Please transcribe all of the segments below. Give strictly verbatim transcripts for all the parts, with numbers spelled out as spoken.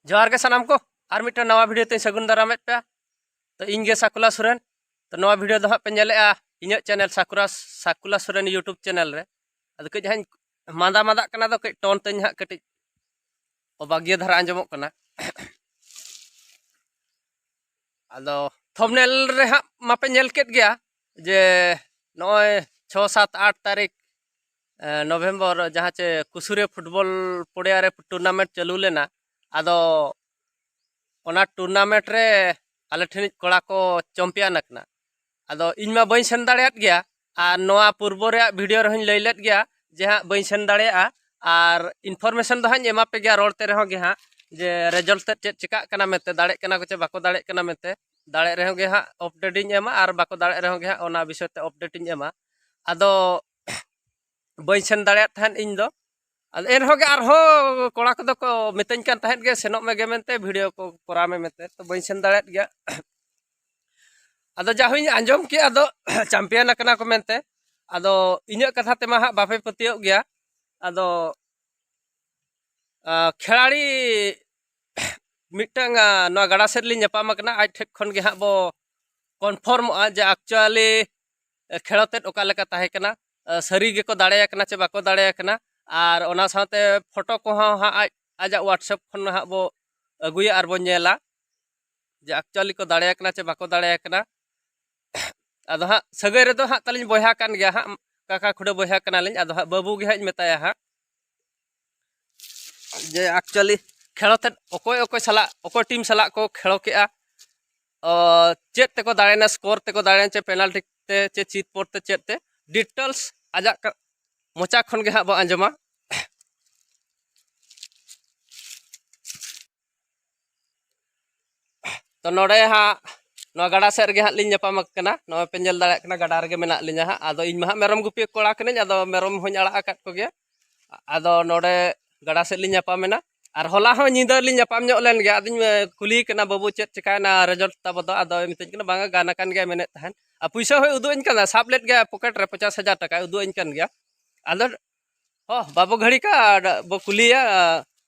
ᱡᱚᱦᱟᱨ ᱜᱮ ᱥᱟᱱᱟᱢ ᱠᱚ, ᱟᱨ ᱢᱤᱫᱴᱟᱝ ᱱᱟᱣᱟ ᱵᱷᱤᱰᱤᱭᱳ ᱛᱮᱧ ᱥᱟᱹᱜᱩᱱ ᱫᱟᱨᱟᱢᱮᱫ ᱯᱮᱭᱟ᱾ ᱛᱚ ᱤᱧ ᱜᱮ ᱥᱟᱠᱩᱞᱟ ᱥᱚᱨᱮᱱ᱾ ᱛᱚ ᱱᱚᱣᱟ ᱵᱷᱤᱰᱤᱭᱳ ᱫᱚ ᱦᱟᱸᱜ ᱯᱮ ᱧᱮᱞᱮᱜᱼᱟ ᱤᱧᱟᱹᱜ ᱪᱮᱱᱮᱞ ᱥᱟᱠᱩᱨᱟ, ᱥᱟᱠᱩᱞᱟ ᱥᱚᱨᱮᱱ YouTube ᱪᱮᱱᱮᱞ ᱨᱮ᱾ ᱟᱫᱚ ᱠᱟᱹᱡ ᱦᱟᱸᱜ ᱤᱧ ᱢᱟᱸᱫᱟ ᱢᱟᱸᱫᱟᱜ ᱠᱟᱱᱟ, ᱟᱫᱚ ᱠᱟᱹᱡ ᱴᱳᱱ ᱛᱮᱧ ᱦᱟᱸᱜ ᱠᱟᱹᱴᱤᱡ ᱚᱵᱟᱜᱤᱭᱟᱹ ᱫᱷᱟᱨᱟ ᱟᱸᱡᱚᱢᱚᱜ ᱠᱟᱱᱟ᱾ ᱟᱫᱚ ᱛᱷᱚᱢᱵᱽᱱᱮᱞ ᱨᱮ ᱦᱟᱸᱜ ᱢᱟᱯᱮ ᱧᱮᱞ ᱠᱮᱫ ᱜᱮᱭᱟ ᱡᱮ ᱱᱚᱜᱼᱚᱭ ᱪᱷᱚ, ᱥᱟᱛ, ᱟᱴ ᱛᱟᱹᱨᱤᱠᱷ, ᱮ, ᱱᱚᱵᱷᱮᱢᱵᱚᱨ ᱡᱟᱦᱟᱸ ᱪᱮ ᱠᱩᱥᱩᱨᱤᱭᱟᱹ ᱯᱷᱩᱴᱵᱚᱞ ᱯᱚᱲᱤᱭᱟ ᱨᱮ ᱴᱩᱨᱱᱟᱢᱮᱱᱴ ᱪᱟᱹᱞᱩ ᱞᱮᱱᱟ᱾ ᱟᱫᱚ ᱚᱱᱟ ᱴᱩᱨᱱᱟᱢᱮᱱᱴ ᱨᱮ ᱟᱞᱮ ᱴᱷᱮᱱᱤᱡ ᱠᱚᱲᱟ ᱠᱚ ᱪᱟᱢᱯᱤᱭᱟᱱ ᱟᱠᱟᱱᱟ᱾ ᱟᱫᱚ ᱤᱧ ᱢᱟ ᱵᱟᱹᱧ ᱥᱮᱱ ᱫᱟᱲᱮᱭᱟᱫ ᱜᱮᱭᱟ, ᱟᱨ ᱱᱚᱣᱟ ᱯᱩᱨᱵᱚ ᱨᱮᱭᱟᱜ ᱵᱷᱤᱰᱤᱭᱳ ᱨᱮᱦᱚᱸᱧ ᱞᱟᱹᱭ ᱞᱮᱫ ᱜᱮᱭᱟ ᱡᱮ ᱦᱟᱸᱜ ᱵᱟᱹᱧ ᱥᱮᱱ ᱫᱟᱲᱮᱭᱟᱜᱼᱟ᱾ ᱟᱨ ᱤᱱᱯᱷᱚᱨᱢᱮᱥᱚᱱ ᱫᱚ ᱦᱟᱸᱜ ᱤᱧ ᱮᱢᱟ ᱯᱮ ᱜᱮᱭᱟ ᱨᱚᱲ ᱛᱮ ᱨᱮᱦᱚᱸ ᱜᱮ ᱦᱟᱸᱜ, ᱡᱮ ᱨᱮᱡᱟᱞᱴ ᱛᱮᱫ ᱪᱮᱫ ᱪᱤᱠᱟᱹᱜ ᱠᱟᱱᱟ ᱢᱮᱱᱛᱮ, ᱫᱟᱲᱮᱜ ᱠᱟᱱᱟ ᱠᱚ ᱪᱮ ᱵᱟᱠᱚ ᱫᱟᱲᱮᱜ ᱠᱟᱱᱟ ᱢᱮᱱᱛᱮ᱾ ᱫᱟᱲᱮᱜ ᱨᱮᱦᱚᱸ ᱜᱮ ᱦᱟᱸᱜ ᱟᱯᱰᱮᱴ ᱤᱧ ᱮᱢᱟ, ᱟᱨ ᱵᱟᱠᱚ ᱫᱟᱲᱮᱜ ᱨᱮᱦᱚᱸ ᱜᱮ ᱦᱟᱸᱜ ᱚᱱᱟ ᱵᱤᱥᱚᱭ ᱛᱮ ᱟᱯᱰᱮᱴ ᱤᱧ ᱮᱢᱟ᱾ ᱟᱫᱚ ᱵᱟᱹᱧ ᱥᱮᱱ ᱫᱟᱲᱮᱭᱟᱫ ᱛᱟᱦᱮᱸᱫ ᱤᱧ ᱫᱚ᱾ ᱟᱫᱚ ᱮᱱ ᱨᱮᱦᱚᱸ ᱜᱮ ᱟᱨᱦᱚᱸ ᱠᱚᱲᱟ ᱠᱚᱫᱚ ᱠᱚ ᱢᱤᱛᱟᱹᱧ ᱠᱟᱱ ᱛᱟᱦᱮᱸᱫ ᱜᱮ, "ᱥᱮᱱᱚᱜ ᱢᱮᱜᱮ" ᱢᱮᱱᱛᱮ, "ᱵᱷᱤᱰᱤᱭᱳ ᱠᱚ ᱠᱚᱨᱟᱣ ᱢᱮ" ᱢᱮᱱᱛᱮ᱾ ᱛᱚ ᱵᱟᱹᱧ ᱥᱮᱱ ᱫᱟᱲᱮᱭᱟᱫ ᱜᱮᱭᱟ᱾ ᱟᱫᱚ ᱡᱟ ᱦᱚᱸᱧ ᱟᱸᱡᱚᱢ ᱠᱮᱜᱼᱟ, ᱟᱫᱚ ᱪᱟᱢᱯᱤᱭᱟᱱ ᱟᱠᱟᱱᱟ ᱠᱚ ᱢᱮᱱᱛᱮ᱾ ᱟᱫᱚ ᱤᱧᱟᱹᱜ ᱠᱟᱛᱷᱟ ᱛᱮᱢᱟ ᱦᱟᱸᱜ ᱵᱟᱯᱮ ᱯᱟᱹᱛᱭᱟᱹᱣᱚᱜ ᱜᱮᱭᱟ᱾ ᱟᱫᱚ ᱟᱸ, ᱠᱷᱮᱞᱟᱲᱤ ᱢᱤᱫᱴᱟᱝ, ᱟᱸ, ᱱᱚᱣᱟ ᱜᱟᱰᱟ ᱥᱮᱫ ᱨᱮᱞᱤᱧ ᱧᱟᱯᱟᱢ ᱟᱠᱟᱱᱟ, ᱟᱡ ᱴᱷᱮᱱ ᱠᱷᱚᱱ ᱜᱮ ᱦᱟᱸᱜ ᱵᱚ ᱠᱚᱱᱯᱷᱟᱨᱢᱚᱜᱼᱟ ᱡᱮ ᱮᱠᱪᱩᱭᱟᱞᱤ ᱠᱷᱮᱞᱳ ᱛᱮᱫ ᱚᱠᱟ ᱞᱮᱠᱟ ᱛᱟᱦᱮᱸ ᱠᱟᱱᱟ, ᱟᱸ, ᱥᱟᱹᱨᱤ ᱜᱮᱠᱚ ᱫᱟᱲᱮᱭᱟᱠᱟᱱᱟ ᱪᱮ ᱵᱟᱠᱚ ᱫᱟᱲᱮᱭᱟᱠᱟᱱᱟ᱾ ᱟᱨ ᱚᱱᱟ ᱥᱟᱶᱛᱮ ᱯᱷᱳᱴᱳ ᱠᱚᱦᱚᱸ ᱦᱟᱸᱜ ᱟᱡ, ᱟᱡᱟᱜ WhatsApp ᱠᱷᱚᱱ ᱦᱟᱸᱜ ᱵᱚ ᱟᱹᱜᱩᱭᱟ ᱟᱨ ᱵᱚ ᱧᱮᱞᱟ ᱡᱮ ᱮᱠᱪᱩᱭᱟᱞᱤ ᱠᱚ ᱫᱟᱲᱮᱭᱟᱠᱟᱱᱟ ᱪᱮ ᱵᱟᱠᱚ ᱫᱟᱲᱮᱭᱟᱠᱟᱱᱟ᱾ ᱟᱫᱚ ᱦᱟᱸᱜ ᱥᱟᱹᱜᱟᱹᱭ ᱨᱮᱫᱚ ᱦᱟᱸᱜ ᱛᱟᱹᱞᱤᱧ ᱵᱚᱭᱦᱟ ᱠᱟᱱ ᱜᱮᱭᱟ ᱦᱟᱸᱜ, ᱠᱟᱠᱟ ᱠᱷᱩᱲᱟᱹ ᱵᱚᱭᱦᱟ ᱠᱟᱱᱟᱞᱤᱧ᱾ ᱟᱫᱚ ᱦᱟᱸᱜ ᱵᱟᱹᱵᱩ ᱜᱮ ᱦᱟᱸᱜ ᱤᱧ ᱢᱮᱛᱟᱭᱟ ᱦᱟᱸᱜ ᱡᱮ ᱮᱠᱪᱩᱭᱟᱞᱤ ᱠᱷᱮᱞᱳ ᱛᱮᱫ ᱚᱠᱚᱭ ᱚᱠᱚᱭ ᱥᱟᱞᱟᱜ, ᱚᱠᱚᱭ ᱴᱤᱢ ᱥᱟᱞᱟᱜ ᱠᱚ ᱠᱷᱮᱞᱳ ᱠᱮᱜᱼᱟ, ᱚ, ᱪᱮᱫ ᱛᱮᱠᱚ ᱫᱟᱲᱮᱭᱮᱱᱟ, ᱥᱠᱳᱨ ᱛᱮᱠᱚ ᱫᱟᱲᱮᱭᱮᱱᱟ ᱪᱮ ᱯᱮᱱᱟᱞᱴᱤ ᱛᱮ ᱪᱮ ᱪᱤᱛ ᱯᱚᱨ ᱛᱮ ᱪᱮᱫ ᱛᱮ, ᱰᱤᱴᱮᱞᱥ ᱟᱡᱟᱜ ᱠᱟ-, ᱢᱚᱪᱟ ᱠᱷᱚᱱ ᱜᱮ ᱦᱟᱸᱜ ᱵᱚ ᱟᱸᱡᱚᱢᱟ᱾ ᱛᱚ ᱱᱚᱰᱮ ᱦᱟᱸᱜ ᱱᱚᱣᱟ ᱜᱟᱰᱟ ᱥᱮᱫ ᱨᱮᱜᱮ ᱦᱟᱸᱜ ᱞᱤᱧ ᱧᱟᱯᱟᱢ ᱟᱠᱟᱱᱟ᱾ ᱱᱚᱜᱼᱚᱭ ᱯᱮ ᱧᱮᱞ ᱫᱟᱲᱮᱭᱟᱜ ᱠᱟᱱᱟ, ᱜᱟᱰᱟ ᱨᱮᱜᱮ ᱢᱮᱱᱟᱜ ᱞᱤᱧᱟ ᱦᱟᱸᱜ᱾ ᱟᱫᱚ ᱤᱧ ᱢᱟ ᱦᱟᱸᱜ ᱢᱮᱨᱚᱢ ᱜᱩᱯᱤ ᱠᱚᱲᱟ ᱠᱟᱹᱱᱟᱹᱧ, ᱟᱫᱚ ᱢᱮᱨᱚᱢ ᱦᱚᱸᱧ ᱟᱲᱟᱜ ᱟᱠᱟᱫ ᱠᱚᱜᱮᱭᱟ᱾ ᱟᱫᱚ ᱱᱚᱰᱮ ᱜᱟᱰᱟ ᱥᱮᱫ ᱞᱤᱧ ᱧᱟᱯᱟᱢ ᱮᱱᱟ᱾ ᱟᱨ ᱦᱚᱞᱟ ᱦᱚᱸ ᱧᱤᱫᱟᱹ ᱞᱤᱧ ᱧᱟᱯᱟᱢ ᱧᱚᱜ ᱞᱮᱱ ᱜᱮᱭᱟ᱾ ᱟᱫᱚᱧ, ᱮ, ᱠᱩᱞᱤᱭᱮ ᱠᱟᱱᱟ, "ᱵᱟᱹᱵᱩ, ᱪᱮᱫ ᱪᱤᱠᱟᱭᱮᱱᱟ ᱨᱮᱡᱟᱞᱴ ᱛᱟᱵᱚ ᱫᱚ?" ᱟᱫᱚᱭ ᱢᱤᱛᱟᱹᱧ ᱠᱟᱱᱟ, "ᱵᱟᱝᱟ, ᱜᱟᱱ ᱟᱠᱟᱱ ᱜᱮᱭᱟ" ᱢᱮᱱᱮᱫ ᱛᱟᱦᱮᱱ᱾ ᱟᱨ ᱯᱩᱭᱥᱟᱹ ᱦᱚᱸᱭ ᱩᱫᱩᱜ ᱟᱹᱧ ᱠᱟᱱᱟ, ᱥᱟᱵ ᱞᱮᱫ ᱜᱮᱭᱟ ᱯᱚᱠᱮᱴ ᱨᱮ ᱯᱚᱪᱟᱥ ᱦᱟᱡᱟᱨ ᱴᱟᱠᱟᱭ ᱩᱫᱩᱜ ᱟᱹᱧ ᱠᱟᱱ ᱜᱮᱭᱟ᱾ ᱟᱫᱚ ᱦᱚᱸ, ᱵᱟᱹᱵᱩ ᱜᱷᱟᱹᱲᱤ ᱠᱟ ᱵᱚ ᱠᱩᱞᱤᱭᱟ,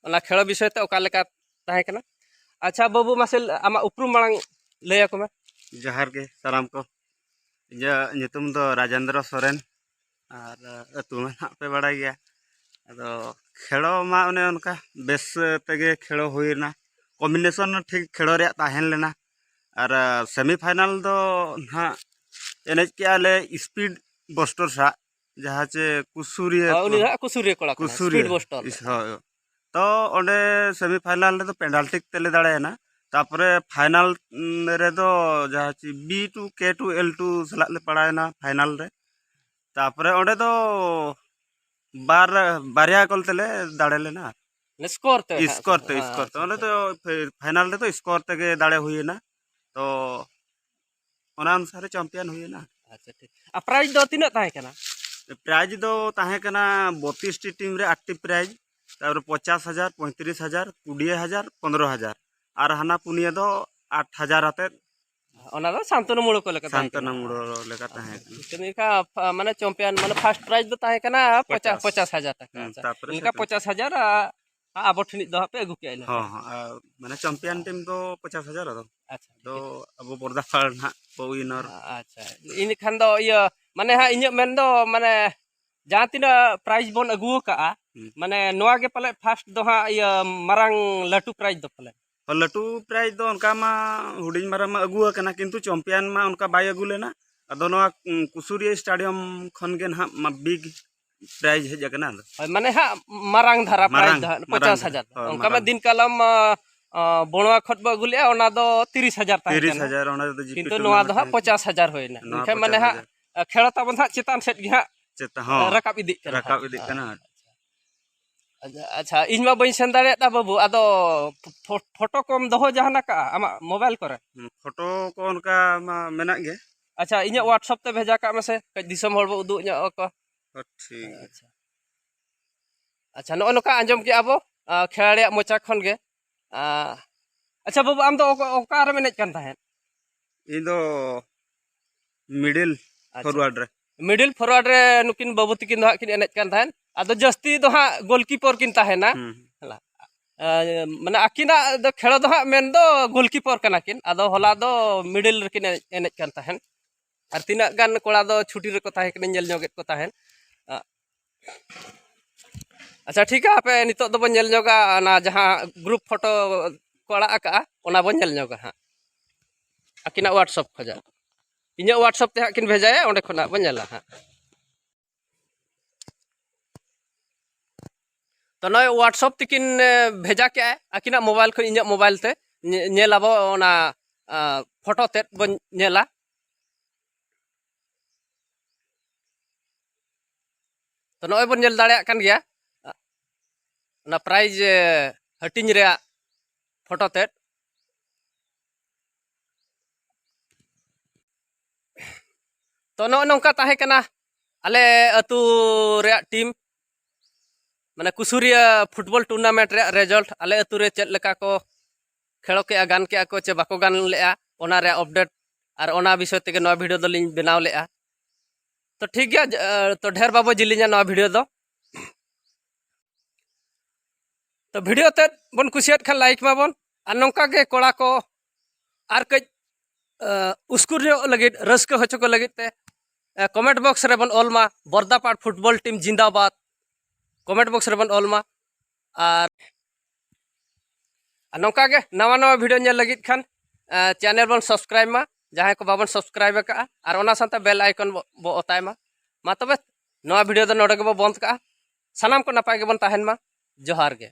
ᱚᱱᱟ ᱠᱷᱮᱞᱳ ᱵᱤᱥᱚᱭ ᱛᱮ ᱚᱠᱟ ᱞᱮᱠᱟ ᱛᱟᱦᱮᱸ ᱠᱟᱱᱟ᱾ ᱟᱪᱪᱷᱟ ᱵᱟᱹᱵᱩ, ᱢᱟᱥᱮ ᱟᱢᱟᱜ ᱩᱯᱨᱩᱢ ᱢᱟᱲᱟᱝ ᱞᱟᱹᱭ ᱟᱠᱚ ᱢᱮ᱾ ᱡᱚᱦᱟᱨ ᱜᱮ ᱥᱟᱱᱟᱢ ᱠᱚ᱾ ᱤᱧᱟᱹᱜ ᱧᱩᱛᱩᱢ ᱫᱚ ᱨᱟᱡᱮᱱᱫᱨᱚ ᱥᱚᱨᱮᱱ, ᱟᱨ ᱟᱹᱛᱩ ᱢᱟ ᱱᱟᱦᱟᱜ ᱯᱮ ᱵᱟᱲᱟᱭ ᱜᱮᱭᱟ᱾ ᱟᱫᱚ ᱠᱷᱮᱞᱳ ᱢᱟ ᱚᱱᱮ ᱚᱱᱠᱟ ᱵᱮᱥ ᱛᱮᱜᱮ ᱠᱷᱮᱞᱳ ᱦᱩᱭᱱᱟ, ᱠᱚᱢᱵᱤᱱᱮᱥᱚᱱ ᱦᱚᱸ ᱴᱷᱤᱠ ᱠᱷᱮᱞᱳ ᱨᱮᱭᱟᱜ ᱛᱟᱦᱮᱸ ᱞᱮᱱᱟ᱾ ᱟᱨ ᱥᱮᱢᱤ ᱯᱷᱟᱭᱱᱟᱞ ᱫᱚ ᱱᱟᱦᱟᱜ ᱮᱱᱮᱡ ᱠᱮᱜᱼᱟ ᱞᱮ ᱥᱯᱤᱰ ᱵᱚᱥᱴᱚᱨ ᱥᱟᱜ, ᱡᱟᱦᱟᱸ ᱪᱮ ᱠᱩᱥᱩᱨᱤᱭᱟᱹ ᱦᱳᱭ, ᱩᱱᱤ ᱠᱚ, ᱫᱚ ᱦᱟᱸᱜ ᱠᱩᱥᱩᱨᱤᱭᱟᱹ ᱠᱚᱲᱟ ᱠᱟᱱᱟᱭ, ᱠᱩᱥᱩᱨᱤᱭᱟᱹ ᱥᱯᱤᱰ ᱵᱚᱥᱴᱚᱨ ᱨᱮ᱾ ᱤᱥ-, ᱦᱳᱭ᱾ ᱛᱚ ᱚᱸᱰᱮ ᱥᱮᱢᱤ ᱯᱷᱟᱭᱱᱟᱞ ᱨᱮᱫᱚ ᱯᱮᱱᱟᱞᱴᱤ ᱛᱮᱞᱮ ᱫᱟᱲᱮᱭᱮᱱᱟ᱾ ᱛᱟᱯᱚᱨᱮ ᱯᱷᱟᱭᱱᱟᱞ, ᱩᱢ, ᱨᱮᱫᱚ ᱡᱟᱦᱟᱸ ᱪᱮ ᱵᱤ ᱴᱩ ᱠᱮ ᱴᱩ ᱮᱞ ᱴᱩ ᱥᱟᱞᱟᱜ ᱞᱮ ᱯᱟᱲᱟᱣᱮᱱᱟ ᱯᱷᱟᱭᱱᱟᱞ ᱨᱮ᱾ ᱛᱟᱯᱚᱨᱮ ᱚᱸᱰᱮ ᱫᱚ ᱵᱟᱨ, ᱵᱟᱨᱭᱟ ᱜᱳᱞ ᱛᱮᱞᱮ ᱫᱟᱲᱮ ᱞᱮᱱᱟ᱾ ᱥᱠᱳᱨ ᱛᱮ ᱦᱟᱸᱜ, ᱥᱠᱳᱨ ᱛᱮ, ᱦᱮᱸ, ᱥᱠᱳᱨ ᱛᱮ᱾ ᱟᱪᱪᱷᱟ, ᱚᱸᱰᱮ ᱟᱪᱪᱷᱟ᱾ ᱫᱚ ᱯᱷᱮ-, ᱯᱷᱟᱭᱱᱟᱞ ᱨᱮᱫᱚ ᱥᱠᱳᱨ ᱛᱮᱜᱮ ᱫᱟᱲᱮ ᱦᱩᱭᱮᱱᱟ᱾ ᱛᱚ ᱚᱱᱟ ᱚᱱᱩᱥᱟᱨᱮ ᱪᱟᱢᱯᱤᱭᱟᱱ ᱦᱩᱭᱮᱱᱟ᱾ ᱟᱪᱪᱷᱟ, ᱴᱷᱤᱠ᱾ ᱟᱨ ᱯᱨᱟᱭᱤᱡᱽ ᱫᱚ ᱛᱤᱱᱟᱹᱜ ᱛᱟᱦᱮᱸ ᱠᱟᱱᱟ? ᱯᱨᱟᱭᱤᱡᱽ ᱫᱚ ᱛᱟᱦᱮᱸ ᱠᱟᱱᱟ ᱵᱚᱛᱤᱥ ᱴᱤ ᱴᱤᱢ ᱨᱮ ᱟᱴ ᱴᱤ ᱯᱨᱟᱭᱤᱡᱽ, ᱛᱟᱨᱯᱚᱨᱮ ᱯᱚᱧᱪᱟᱥ ᱦᱟᱡᱟᱨ, ᱯᱚᱸᱭᱛᱨᱤᱥ ᱦᱟᱡᱟᱨ, ᱠᱩᱲᱤ ᱦᱟᱡᱟᱨ, ᱯᱚᱱᱨᱚ ᱦᱟᱡᱟᱨ, ᱟᱨ ᱦᱟᱱᱟ ᱯᱩᱱᱭᱟᱹ ᱫᱚ ᱟᱴ ᱦᱟᱡᱟᱨ ᱟᱛᱮᱫ᱾ ᱚᱱᱟ ᱫᱚ ᱥᱟᱱᱛᱚᱱᱟ ᱢᱩᱲᱟᱹ ᱠᱚ ᱞᱮᱠᱟ ᱛᱟᱦᱮᱸ ᱥᱟᱱᱛᱚᱱᱟ ᱠᱟᱱᱟ᱾ ᱢᱩᱲᱟᱹ ᱞᱮᱠᱟ ᱛᱟᱦᱮᱸ ᱠᱟᱱᱟ᱾ ᱴᱷᱤᱠ, ᱢᱮᱱᱠᱷᱟᱱ ᱯᱷᱟ-, ᱢᱟᱱᱮ ᱪᱟᱢᱯᱤᱭᱟᱱ, ᱢᱟᱱᱮ ᱯᱷᱟᱥᱴ ᱯᱨᱟᱭᱤᱡᱽ ᱫᱚ ᱛᱟᱦᱮᱸ ᱠᱟᱱᱟ ᱯᱚᱪᱟᱥ, ᱯᱚᱪᱟᱥ᱾ ᱯᱚᱪᱟᱥ ᱦᱟᱡᱟᱨ ᱴᱟᱠᱟ᱾ ᱦᱩᱸ, ᱟᱪᱪᱷᱟ᱾ ᱛᱟᱯᱚᱨᱮ ᱮᱱᱠᱷᱟᱱ ᱥᱮᱠᱮᱱᱰ᱾ ᱯᱚᱪᱟᱥ ᱦᱟᱡᱟᱨ, ᱟ-, ᱟᱵᱚ ᱴᱷᱮᱱᱤᱡ ᱫᱚ ᱦᱟᱸᱜ ᱯᱮ ᱟᱹᱜᱩ ᱠᱮᱜᱼᱟ ᱤᱱᱟᱹ ᱦᱚᱸ, ᱠᱷᱟᱱ᱾ ᱦᱚᱸ, ᱟᱨ ᱢᱟᱱᱮ ᱪᱟᱢᱯᱤᱭᱟᱱ ᱴᱤᱢ ᱫᱚ ᱯᱚᱪᱟᱥ ᱦᱟᱡᱟᱨ ᱟᱫᱚ᱾ ᱟᱪᱪᱷᱟ, ᱫᱚ ᱴᱷᱤᱠ᱾ ᱟᱵᱚ ᱵᱚᱨᱫᱟ ᱯᱟᱲ ᱱᱟᱦᱟᱜ ᱠᱚ ᱩᱭᱱᱟᱨ᱾ ᱟᱪᱪᱷᱟ, ᱤᱱᱟᱹ ᱠᱷᱟᱱ ᱫᱚ ᱤᱭᱟᱹ, ᱢᱟᱱᱮ ᱦᱟᱸᱜ ᱤᱧᱟᱹᱜ ᱢᱮᱱ ᱫᱚ ᱢᱟᱱᱮ ᱡᱟᱦᱟᱸ ᱛᱤᱱᱟᱹᱜ ᱯᱨᱟᱭᱤᱡᱽ ᱵᱚᱱ ᱟᱹᱜᱩ ᱟᱠᱟᱜᱼᱟ, ᱦᱩᱸ᱾ ᱢᱟᱱᱮ ᱱᱚᱣᱟ ᱜᱮ ᱯᱟᱞᱮ ᱯᱷᱟᱥᱴ ᱫᱚ ᱦᱟᱸᱜ ᱤᱭᱟᱹ ᱢᱟᱨᱟᱝ ᱞᱟᱹᱴᱩ ᱯᱨᱟᱭᱤᱡᱽ ᱫᱚ ᱯᱟᱞᱮ᱾ ᱦᱚᱸ, ᱞᱟᱹᱴᱩ ᱯᱨᱟᱭᱤᱡᱽ ᱫᱚ ᱚᱱᱠᱟ ᱢᱟ ᱦᱩᱰᱤᱧ ᱢᱟᱨᱟᱝ ᱢᱟ ᱟᱹᱜᱩ ᱟᱠᱟᱱᱟ, ᱠᱤᱱᱛᱩ ᱪᱟᱢᱯᱤᱭᱟᱱ ᱢᱟ ᱚᱱᱠᱟ ᱵᱟᱭ ᱟᱹᱜᱩ ᱞᱮᱱᱟ᱾ ᱟᱫᱚ ᱱᱚᱣᱟ, ᱩᱸ, ᱠᱩᱥᱩᱨᱤᱭᱟᱹ ᱥᱴᱮᱰᱤᱭᱟᱢ ᱠᱷᱚᱱ ᱜᱮ ᱱᱟᱦᱟᱜ ᱢᱟ ᱵᱤᱜᱽ ᱯᱨᱟᱭᱤᱡᱽ ᱦᱮᱡ ᱟᱠᱟᱱᱟ᱾ ᱟᱫᱚ ᱦᱳᱭ, ᱢᱟᱱᱮ ᱦᱟᱸᱜ ᱢᱟᱨᱟᱝ ᱫᱷᱟᱨᱟ ᱢᱟᱨᱟᱝ, ᱯᱨᱟᱭᱤᱡᱽ ᱫᱚ ᱦᱟᱸᱜ ᱢᱟᱨᱟᱝ ᱯᱚᱪᱟᱥ ᱦᱟᱡᱟᱨ᱾ ᱫᱷᱟᱨᱟ᱾ ᱦᱳᱭ, ᱚᱱᱠᱟ ᱢᱟ ᱢᱟᱨᱟᱝ᱾ ᱫᱤᱱ ᱠᱟᱞᱚᱢ, ᱟ, ᱟ, ᱵᱚᱲᱣᱟ ᱠᱷᱚᱱ ᱵᱚ ᱟᱹᱜᱩ ᱞᱮᱜᱼᱟ, ᱚᱱᱟ ᱫᱚ ᱛᱤᱨᱤᱥ ᱦᱟᱡᱟᱨ ᱛᱟᱦᱮᱸ ᱠᱟᱱᱟ᱾ ᱛᱤᱨᱤᱥ ᱦᱟᱡᱟᱨ, ᱚᱱᱟ ᱫᱚ ᱡᱤᱯᱤ ᱠᱤᱱᱛᱩ ᱱᱚᱣᱟ ᱴᱩᱨᱱᱟᱢᱮᱱᱴ ᱫᱚ ᱦᱟᱸᱜ ᱛᱟᱦᱮᱸ ᱠᱟᱱᱟ᱾ ᱯᱚᱪᱟᱥ ᱦᱟᱡᱟᱨ ᱦᱩᱭᱱᱟ᱾ ᱱᱚᱣᱟ ᱮᱱᱠᱷᱟᱱ ᱢᱟᱱᱮ ᱯᱚᱪᱟᱥ ᱦᱟᱸᱜ, ᱦᱟᱡᱟᱨ᱾ ᱟ, ᱠᱷᱮᱞ ᱛᱟᱵᱚᱱ ᱦᱟᱸᱜ ᱪᱮᱛᱟᱱ ᱥᱮᱫ ᱜᱮ ᱦᱟᱸᱜ ᱪᱮᱛᱟᱱ, ᱦᱚᱸ᱾ ᱨᱟᱠᱟᱵ ᱤᱫᱤᱜ ᱠᱟᱱᱟ ᱨᱟᱠᱟᱵ ᱦᱟᱸᱜ᱾ ᱤᱫᱤᱜ ᱠᱟᱱᱟ᱾ ᱟᱪᱪᱷᱟ, ᱟᱪᱪᱷᱟ, ᱤᱧ ᱢᱟ ᱵᱟᱹᱧ ᱥᱮᱱ ᱫᱟᱲᱮᱭᱟᱫ ᱛᱟ ᱵᱟᱹᱵᱩ, ᱟᱫᱚ ᱯᱷᱳ-, ᱯᱷᱳᱴᱳ ᱠᱚᱢ ᱫᱚᱦᱚ ᱡᱟᱦᱟᱱ ᱟᱠᱟᱜᱼᱟ ᱟᱢᱟᱜ ᱢᱳᱵᱟᱭᱤᱞ ᱠᱚᱨᱮ? ᱦᱩᱸ, ᱯᱷᱳᱴᱳ ᱠᱚ ᱚᱱᱠᱟ ᱢᱟ ᱢᱮᱱᱟᱜ ᱜᱮ᱾ ᱟᱪᱪᱷᱟ, ᱤᱧᱟᱹᱜ WhatsApp ᱛᱮ ᱵᱷᱮᱡᱟ ᱠᱟᱜ ᱢᱮᱥᱮ, ᱠᱟᱹᱡ ᱫᱤᱥᱚᱢ ᱦᱚᱲ ᱵᱚ ᱩᱫᱩᱜ ᱧᱚᱜ ᱟᱠᱚᱣᱟ᱾ ᱦᱚᱸ, ᱴᱷᱤᱠ ᱜᱮᱭᱟ᱾ ᱟᱪᱪᱷᱟ᱾ ᱟᱪᱪᱷᱟ, ᱱᱚᱜᱼᱚ ᱱᱚᱝᱠᱟ ᱟᱸᱡᱚᱢ ᱠᱮᱜᱼᱟ ᱵᱚ, ᱟ, ᱠᱷᱮᱞᱟᱲᱤᱭᱟᱜ ᱢᱚᱪᱟ ᱠᱷᱚᱱ ᱜᱮ᱾ ᱟ, ᱟᱪᱪᱷᱟ ᱵᱟᱹᱵᱩ, ᱟᱢ ᱫᱚ ᱚᱠᱟ, ᱚᱠᱟ ᱨᱮᱢ ᱮᱱᱮᱡ ᱠᱟᱱ ᱛᱟᱦᱮᱸᱫ? ᱤᱧ ᱫᱚ ᱢᱤᱰᱤᱞ ᱟᱪᱪᱷᱟ᱾ ᱯᱷᱚᱨᱣᱟᱨᱰ ᱨᱮ᱾ ᱢᱤᱰᱤᱞ ᱯᱷᱚᱨᱣᱟᱨᱰ ᱨᱮ ᱱᱩᱠᱤᱱ ᱵᱟᱹᱵᱩ ᱛᱟᱹᱠᱤᱱ ᱫᱚ ᱦᱟᱸᱜ ᱠᱤᱱ ᱮᱱᱮᱡ ᱠᱟᱱ ᱛᱟᱦᱮᱸᱫ᱾ ᱟᱫᱚ ᱡᱟᱹᱥᱛᱤ ᱫᱚ ᱦᱟᱸᱜ ᱜᱳᱞᱠᱤᱯᱚᱨ ᱠᱤᱱ ᱛᱟᱦᱮᱱᱟ᱾ ᱦᱩᱸ᱾ ᱦᱮᱞᱟ᱾ ᱢᱟᱱᱮ ᱟᱹᱠᱤᱱᱟᱜ ᱫᱚ ᱠᱷᱮᱲᱚ ᱫᱚ ᱦᱟᱸᱜ ᱢᱮᱱ ᱫᱚ ᱜᱳᱞᱠᱤᱯᱚᱨ ᱠᱟᱱᱟ ᱠᱤᱱ, ᱟᱫᱚ ᱦᱚᱞᱟ ᱫᱚ ᱢᱤᱰᱤᱞ ᱨᱮᱠᱤᱱ ᱮᱱᱮᱡ, ᱮᱱᱮᱡ ᱠᱟᱱ ᱛᱟᱦᱮᱸᱱ᱾ ᱟᱨ ᱛᱤᱱᱟᱹᱜ ᱜᱟᱱ ᱠᱚᱲᱟ ᱫᱚ ᱪᱷᱩᱴᱤ ᱨᱮᱠᱚ ᱛᱟᱦᱮᱸ ᱠᱟᱱᱟ, ᱧᱮᱞ ᱧᱚᱜᱮᱫ ᱠᱚ ᱛᱟᱦᱮᱸᱱ᱾ ᱟ-, ᱟᱪᱪᱷᱟ, ᱴᱷᱤᱠᱟ, ᱦᱟᱯᱮ ᱱᱤᱛᱚᱜ ᱫᱚᱵᱚᱱ ᱧᱮᱞ ᱧᱚᱜᱟ, ᱚᱱᱟ ᱡᱟᱦᱟᱸ ᱜᱨᱩᱯ ᱯᱷᱳᱴᱳ ᱠᱚ ᱟᱲᱟᱜ ᱟᱠᱟᱜᱼᱟ, ᱚᱱᱟ ᱵᱚᱱ ᱧᱮᱞ ᱧᱚᱜᱟ ᱦᱟᱸᱜ᱾ ᱟᱹᱠᱤᱱᱟᱜ WhatsApp ᱠᱷᱚᱱᱟᱜ, ᱤᱧᱟᱹᱜ WhatsApp ᱛᱮ ᱦᱟᱸᱜ ᱠᱤᱱ ᱵᱷᱮᱡᱟᱭᱟ, ᱚᱸᱰᱮ ᱠᱷᱚᱱᱟᱜ ᱵᱚᱱ ᱧᱮᱞᱟ ᱦᱟᱸᱜ᱾ ᱛᱚ, ᱱᱚᱜᱼᱚᱭ WhatsApp ᱛᱮᱠᱤᱱ, ᱮ, ᱵᱷᱮᱡᱟ ᱠᱮᱜᱼᱟ, ᱟᱹᱠᱤᱱᱟᱜ ᱢᱳᱵᱟᱭᱤᱞ ᱠᱷᱚᱱ ᱤᱧᱟᱹᱜ ᱢᱳᱵᱟᱭᱤᱞ ᱛᱮ᱾ ᱧᱮ-, ᱧᱮᱞ ᱟᱵᱚ ᱚᱱᱟ, ᱟ, ᱯᱷᱳᱴᱳ ᱛᱮᱫ ᱵᱚᱱ ᱧᱮᱞᱟ᱾ ᱛᱚ, ᱱᱚᱜᱼᱚᱭ ᱵᱚᱱ ᱧᱮᱞ ᱫᱟᱲᱮᱭᱟᱜ ᱠᱟᱱ ᱜᱮᱭᱟ, ᱚᱱᱟ ᱯᱨᱟᱭᱤᱡᱽ, ᱮ, ᱦᱟᱹᱴᱤᱧ ᱨᱮᱭᱟᱜ ᱯᱷᱳᱴᱳ ᱛᱮᱫ᱾ ᱛᱚ, ᱱᱚᱜᱼᱚ ᱱᱚᱝᱠᱟ ᱛᱟᱦᱮᱸ ᱠᱟᱱᱟ ᱟᱞᱮ ᱟᱹᱛᱩ ᱨᱮᱭᱟᱜ ᱴᱤᱢ, ᱢᱟᱱᱮ ᱠᱩᱥᱩᱨᱤᱭᱟᱹ ᱯᱷᱩᱴᱵᱚᱞ ᱴᱩᱨᱱᱟᱢᱮᱱᱴ ᱨᱮᱭᱟᱜ ᱨᱮᱡᱟᱞᱴ, ᱟᱞᱮ ᱟᱹᱛᱩ ᱨᱮ ᱪᱮᱫ ᱞᱮᱠᱟ ᱠᱚ ᱠᱷᱮᱞᱚ ᱠᱮᱜᱼᱟ, ᱜᱟᱱ ᱠᱮᱜᱼᱟ ᱠᱚ ᱪᱮ ᱵᱟᱠᱚ ᱜᱟᱱ ᱞᱮᱜᱼᱟ, ᱚᱱᱟ ᱨᱮᱭᱟᱜ ᱟᱯᱰᱮᱴ ᱟᱨ ᱚᱱᱟ ᱵᱤᱥᱚᱭ ᱛᱮᱜᱮ ᱱᱚᱣᱟ ᱵᱷᱤᱰᱤᱭᱳ ᱫᱚᱞᱤᱧ ᱵᱮᱱᱟᱣ ᱞᱮᱜᱼᱟ᱾ ᱛᱚ, ᱴᱷᱤᱠ ᱜᱮᱭᱟ, ᱡ-, ᱛᱚ, ᱰᱷᱮᱨ ᱵᱟᱵᱚ ᱡᱤᱞᱤᱧᱟ ᱱᱚᱣᱟ ᱵᱷᱤᱰᱤᱭᱳ ᱫᱚ᱾ ᱛᱚ, ᱵᱷᱤᱰᱤᱭᱳ ᱛᱮᱫ ᱵᱚᱱ ᱠᱩᱥᱤᱭᱟᱫ ᱠᱷᱟᱱ ᱞᱟᱭᱤᱠ ᱢᱟᱵᱚᱱ, ᱟᱨ ᱱᱚᱝᱠᱟ ᱜᱮ ᱠᱚᱲᱟ ᱠᱚ ᱟᱨ ᱠᱟᱹᱡ, ᱮ, ᱩᱥᱠᱩᱨ ᱧᱚᱜ ᱞᱟᱹᱜᱤᱫ, ᱨᱟᱹᱥᱠᱟᱹ ᱦᱚᱪᱚ ᱠᱚ ᱞᱟᱹᱜᱤᱫ ᱛᱮ, ᱮ, ᱠᱚᱢᱮᱱᱴ ᱵᱚᱠᱥ ᱨᱮᱵᱚᱱ ᱚᱞ ᱢᱟ, "ᱵᱚᱨᱫᱟᱯᱟᱲ ᱯᱷᱩᱴᱵᱚᱞ ᱴᱤᱢ ᱡᱤᱱᱫᱟᱵᱟᱫᱽ", ᱠᱚᱢᱮᱱᱴ ᱵᱚᱠᱥ ᱨᱮᱵᱚᱱ ᱚᱞ ᱢᱟ᱾ ᱟᱨ, ᱟᱨ ᱱᱚᱝᱠᱟ ᱜᱮ ᱱᱟᱣᱟ ᱱᱟᱣᱟ ᱵᱷᱤᱰᱤᱭᱳ ᱧᱮᱞ ᱞᱟᱹᱜᱤᱫ ᱠᱷᱟᱱ, ᱮ, ᱪᱮᱱᱮᱞ ᱵᱚᱱ ᱥᱟᱵᱥᱠᱨᱟᱭᱤᱵ ᱢᱟ, ᱡᱟᱦᱟᱸᱭ ᱠᱚ ᱵᱟᱵᱚᱱ ᱥᱟᱵᱥᱠᱨᱟᱭᱤᱵ ᱟᱠᱟᱫᱼᱟ, ᱟᱨ ᱚᱱᱟ ᱥᱟᱶᱛᱮ ᱵᱮᱞ ᱟᱭᱠᱚᱱ ᱵᱚ, ᱵᱚ ᱚᱛᱟᱭ ᱢᱟ᱾ ᱢᱟ ᱛᱚᱵᱮ, ᱱᱚᱣᱟ ᱵᱷᱤᱰᱤᱭᱳ ᱫᱚ ᱱᱚᱰᱮ ᱜᱮᱵᱚ ᱵᱚᱱᱫ ᱠᱟᱜᱼᱟ᱾ ᱥᱟᱱᱟᱢ ᱠᱚ ᱱᱟᱯᱟᱭ ᱜᱮᱵᱚᱱ ᱛᱟᱦᱮᱱ ᱢᱟ᱾ ᱡᱚᱦᱟᱨ ᱜᱮ᱾